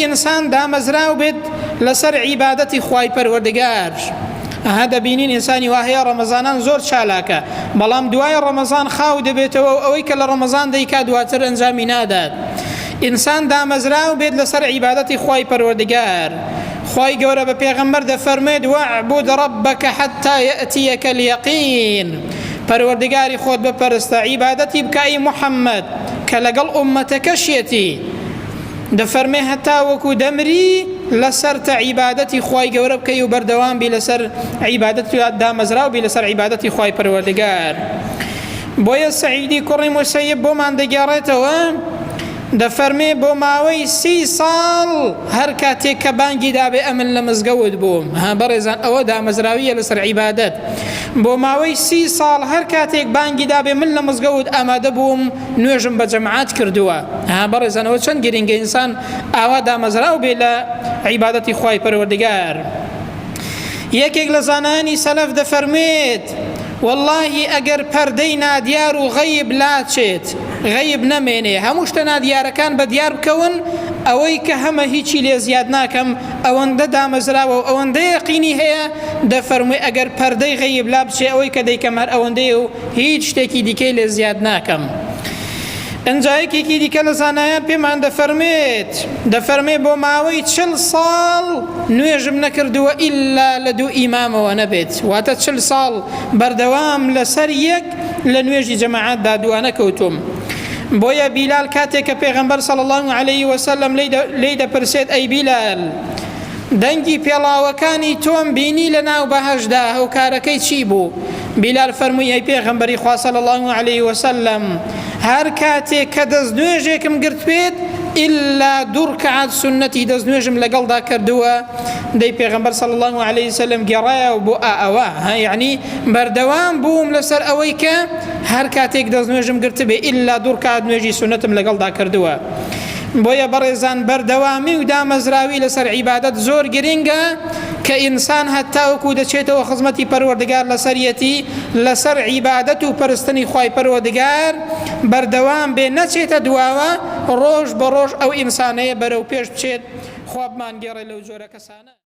ئینسان دامەزراو بێت لەسەر عیبادەتی خوای پەروەردگار. ئەها دەبینین ئینسانی وا هەیە ڕەمەزانان زۆر چالاکە بەڵام دوای ڕەمەزان خاو دەبێتەوە و ئەوەی کە لە ڕەمەزان دەیکات دواتر ئەنجامی نادات. ئینسان دامەزراو بێت لەسەر عیبادەتی خوای پەروەردگار. خوای گەورە بە پێغەمبەر دەفەرموێت واعبد ربک حتی یأتیک الیقین پەروەردگاری خۆت بپەرستە عیبادەتی بکە ئەی محەممەد کە لەگەڵ ئوممەتەکەشیەتی دەفەرمێ هەتا وەکو دەمری لەسەرتە عیبادەتی خوای گەورە بکەی و بەردەوام بی لەسەر عیبادەت دامەزراو بی لەسەر عیبادەتی خوای پەروەردگار بۆیە سەعیدی کوڕی موسەیب بۆمان دەگێڕێتەوە دەفەرمێ بۆ ماوەی سی ساڵ هەر کاتێک کە بانگی دابێ ئەمن لە مزگەوت بووم ها بەڕێزان ئەوە دامەزراویە لەسەر عیبادەت بۆ ماوەی سی ساڵ هەر کاتێک بانگی دابێ من لە مزگەوت ئامادە بووم نوێژم بە جەماعەت کردووە ها بەڕێزان ئەوە چەند گرنگە ئینسان ئاوا دامەزراو بێ لە عیبادەتی خوای پەروەردگار یەکێک لە زانایانی سەلەف دەفەرموێت وەڵاهی ئەگەر پەردەی نادیار و غەیب لاچێت غەیب نەمێنێ هەموو شتە نادیارەکان بە دیار بکەون ئەوەی کە هەمە هیچی لێ زیاد ناکەم ئەوەندە دامەزراوە و ئەوەندە یەقینی هەیە دەفەرموێ ئەگەر پەردەی غەیب لا بچێ ئەوەی کە دەیکەم هەر ئەوەندەیە و هیچ شتێکی دیکەی لێ زیاد ناکەم. ئنجا یەکێکی دیکە لە زانایان پێمان دەفەرمێت، دەفەرمێ بۆ ماوەی چل ساڵ نوێژم نەکردووە ئیلا لە دوو ئیمامەوە نەبێت، واتە چل ساڵ بەردەوام لەسەر یەک لە نوێژی جەماعەتدا دوانەکەوتووم. بۆیە بیلال کاتێک کە پێغەمبەر صلی اللە علیه وسلم لێی دەپرسێت ئەی بیلال دەنگی پێڵاوەکانی تۆم بینی لە ناو بەهەشتدا هۆکارەکەی چی بوو؟ بیلال فەرمووی ئەی پێغەمبەری خوا صلی اللە علیه وسلم هەر کاتێک کە دەست نوێژێکم گرت بێت ئیلا دوو ڕکعات سوننەتی دەست نوێژم لەگەڵدا کردووە دەی پێغەمبەر صلی اللە علیه وسلم گێڕایەوە بۆ ئەوە ها یعنی بەردەوام بووم لەسەر ئەوەی کە هەر کاتێک دەست نوێژم گرتبێ ئیلا دوو ڕکعات نوێژی سوننەتم لەگەڵدا کردووە بۆیە بەڕێزان بەردەوامی و دامەزراوی لەسەر عیبادەت زۆر گرنگە کە ئینسان هەتاوەکو دەچێتەوە خزمەتی پەروەردگار لەسەریەتی لەسەر عیبادەت و پەرستنی خوای پەروەردگار بەردەوام بێ نەچێتە دواوە ڕۆژ بە ڕۆژ ئەو ئینسانەیە بەرەو پێش بچێت خوا بمانگێڕێ لەو جۆرە کەسانە.